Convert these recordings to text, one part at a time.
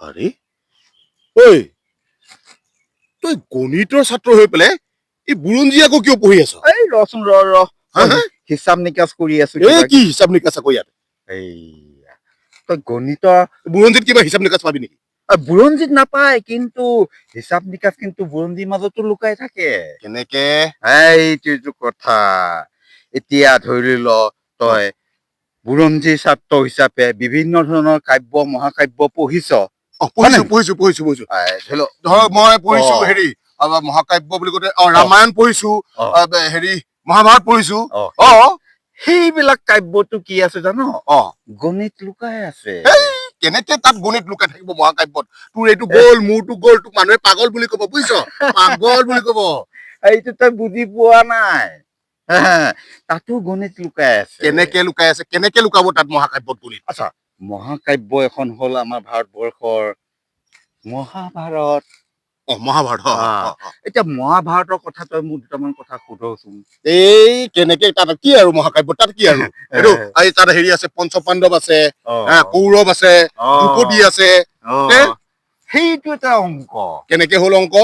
আৰে ঐ, তই গণিতৰ ছাত্ৰ হৈ পেলাই এই বুৰঞ্জী আকৌ কিয় পঢ়ি আছ? এই ৰচোন, ৰ ৰ। হা, হা? হিচাপ নিকাচ কৰি আছো এই কিবা। কি হিচাপ নিকাচ আকৌ ইয়াত? এইয়া, তই গণিতৰ বুৰঞ্জীত কিবা হিচাপ নিকাচ পাবি নেকি? বুৰঞ্জীত নাপায়, কিন্তু হিচাপ নিকাচ কিন্তু বুৰঞ্জীৰ মাজতো লুকাই থাকে। কেনেকে? এইটো কথা। এতিয়া ধৰি ল, তই বুৰঞ্জীৰ ছাত্ৰ হিচাপে বিভিন্ন ধৰণৰ কাব্য, মহাকাব্য পঢ়িছ। অ, পঢ়িছো, পঢ়িছো, পঢ়িছো, পঢ়িছো। এই, ধৰি ল। ধৰক মই পঢ়িছো হেৰি মহাকাব্য বুলি কওঁতে ৰামায়ণ পঢ়িছো, হেৰি মহাভাৰত পঢ়িছো। অ। সেইবিলাক কাব্যটো কি আছে জান? অ। গণিত লুকাই আছে। কেনেকে তাত গণিত লুকাই থাকিব মহাকাব্যত? তোৰ এইটো গ'ল, মোৰটো গ'ল। তোক মানুহে পাগল বুলি কব, বুজিছ? পাগল বুলি কব। এইটো তই বুজি পোৱা নাই। তাতো গণিত লুকাই আছে। কেনেকে লুকাই আছে? কেনেকে লুকাব তাত মহাকাব্যত গণিত? আচ্ছা, মহাকাব্য এখন হ'ল আমাৰ ভাৰতবৰ্ষৰ মহাভাৰত। অ, মহাভাৰত, অ, অ, অ। এতিয়া মহাভাৰতৰ কথা তই মোক দুটামান কথা সোধচোন। এই কেনেকে তাত কি আৰু মহাকাব্য তাত কি আৰু এইটো এই তাত হেৰি আছে, পঞ্চপাণ্ডৱ আছে, কৌৰৱ আছে, দ্ৰৌপদী আছে। তে? সেইটো এটা অংক। কেনেকে হ'ল অংক?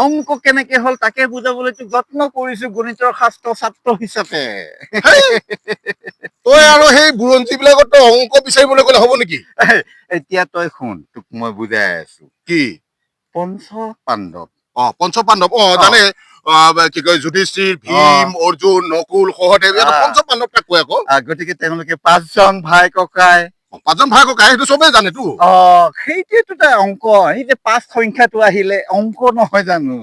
অংক কেনেকে হ'ল তাকে বুজাবলৈ তোক যত্ন কৰিছো গণিতৰ শাস্ত্ৰ ছাত্ৰ হিচাপে। তই আৰু সেই বুৰঞ্জী বিলাকত তই অংক বিচাৰিবলৈ গ'লে হ'ব নেকি? এতিয়া তই শুন, তোক মই বুজাই আছো। কি? পঞ্চ পাণ্ডৱ। অ, পঞ্চপাণ্ডৱ, অ। জানে, কি কয়, যুধিষ্ঠিৰ, ভীম, অৰ্জুন, নকুল, সহদেৱ, এইটো পঞ্চপাণ্ডৱ তাক কয় আকৌ। গতিকে তেওঁলোকে পাঁচজন ভাই ককাই। অ, পাঁচজন ভাই ককাই, সেইটো চবেই জানেতো। অ, সেইটোৱেতো এটা অংক। এই যে পাঁচ সংখ্যাটো আহিলে অংক নহয় জানো?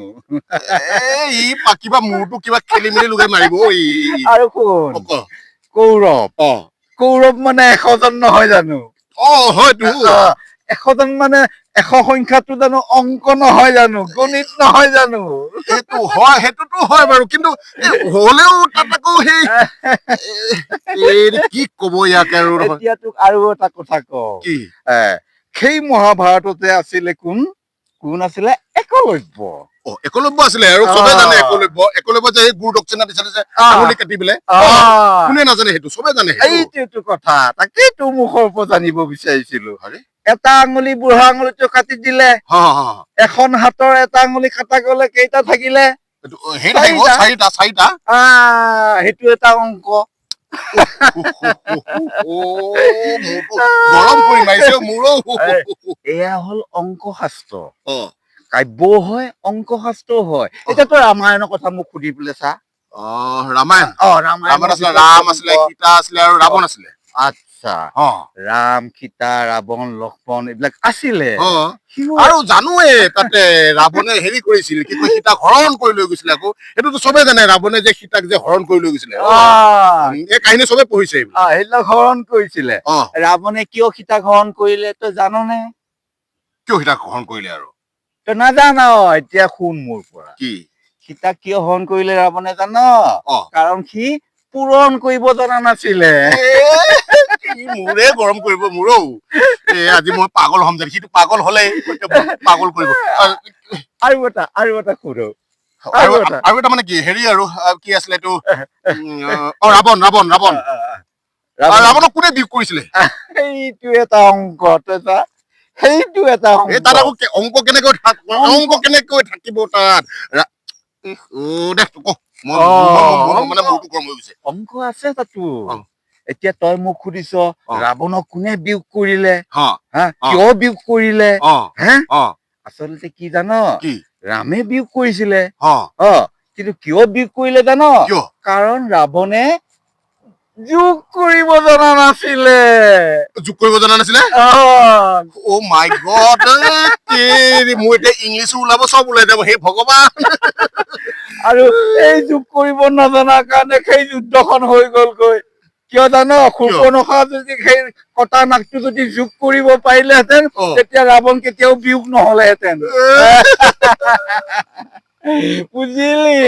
এই ই কিবা মূৰটো কিবা খেলি মেলি লগাই মাৰিব অ, ই, ই, ই। আৰু শুন। অ, ক। কৌৰৱ। কৌৰৱ মানে 100 জন নহয় জানো? অ, হয়তো। 100 জন মানে 100 সংখ্যাটো জানো অংক নহয় জানো? গণিত নহয় জানো? সেইটো হয়, সেইটোতো হয় বাৰু। কিন্তু এই হলেও তাত আকৌ সেই এই কি কব ইয়াক আৰু নহয়। এতিয়া তোক আৰু এটা কথা কওঁ। কি? সেই মহাভাৰততে আছিলে কোন কোন আছিলে? একলব্য। অ, একলব্য আছিলে আৰু চবে জানে একলব্য। একলব্য যে এই গুৰু দক্ষিণা দিছিলে যে আঙুলি কাটি পেলাই। কোনে নাজানে সেইটো? চবে জানে সেইটো। এইটোতো কথা, তাকেই তোৰ মুখৰ পৰা জানিব বিচাৰিছিলো। আৰে? এটা আঙুলি, বুঢ়া আঙুলিটো কাটি দিলে। হ, হ, হ। এখন হাতৰ এটা আঙুলি কাটা গলে কেইটা থাকিলে? এইটো, হেৰি থাকিব। চাৰিটা। চাৰিটা, চাৰিটা। সেইটো এটা অংক। অ, মূৰটো গৰম কৰি মাৰিছে মোৰো। এয়া হ'ল অংক শাস্ত্ৰ। কাব্যও হয়, অংক শাস্ত্ৰও হয়। এতিয়া তই ৰামায়ণৰ কথা মোক সুধি পেলাই চা। অ, ৰামায়ণ। অ, ৰামায়ণ। ৰামায়ণ আছিলে, ৰাম আছিলে, সীতা আছিলে আৰু ৰাৱণ আছিলে। ৰাম, সীতা, ৰাৱণ, লক্ষ্মণ এইবিলাক আছিলে। সিও আৰু জানোৱে, তাতে ৰাৱণে হেৰি কৰিছিল, কি কয়, সীতাক হৰণ কৰি লৈ গৈছিলে আকৌ। সেইটোতো চবে জানে, ৰাৱণে যে সীতাক যে হৰণ কৰি লৈ গৈছিলে। এই কাহিনী চবে পঢ়িছে এইবিলাক। সেইবিলাক হৰণ কৰিছিলে। ৰাৱণে কিয় সীতাক হৰণ কৰিলে তই জাননে? কিয় সীতাক হৰণ কৰিলে আৰু? তই নাজান? এতিয়া শুন মোৰ পৰা। কি? সীতাক কিয় হৰণ কৰিলে ৰাৱণে জান? অ। কাৰণ সি পূৰণ কৰিব জনা নাছিলে। ই মূৰে গৰম কৰিব মোৰো। এ আজি মই পাগল হ'ম যেন। সিটো পাগল হলে পাগল কৰিব। আৰু এটা সোধো। আৰু আৰু এটা। আৰু এটা মানে কি হেৰি আৰু কি আছিলে এইটো, অ, ৰাৱণ, ৰাৱণ, ৰাৱণ। ৰাৱণক কোনে বিয়োগ কৰিছিলে? সেইটো এটা অংক। তই চা, সেইটো এটা এই অংক। তাত আকৌ অংক কেনেকৈ অংক কেনেকৈ থাকিব তাত? অ, দে ক। মই মানে মূৰটো গৰম হৈ গৈছে। অংক আছে তাতো। এতিয়া তই মোক সুধিছ ৰাৱণক কোনে বিয়োগ কৰিলে, হা? কিয় বিয়োগ কৰিলে? হা? আচলতে কি জান? কি? ৰামে বিয়োগ কৰিছিলে। অ, কিন্তু কিয় বিয়োগ কৰিলে জান? কিয়? কাৰণ ৰাৱণে যোগ কৰিব জনা নাছিলে। যোগ কৰিব জনা নাছিলে? অ। অ' মাই গড, মোৰ এতিয়া ইংলিছো ওলাব, চব ওলাই যাব। সেই ভগৱান। আৰু এই যোগ কৰিব নজনাৰ কাৰণে সেই যুদ্ধখন হৈ গ'লগৈ। কিয় জান? শূৰ্পনখা যদি সেই কটা নাকটো যদি যোগ কৰিব পাৰিলেহেঁতেন, তেতিয়া ৰাৱণ কেতিয়াও বিয়োগ নহলেহেঁতেন। বুজিলি?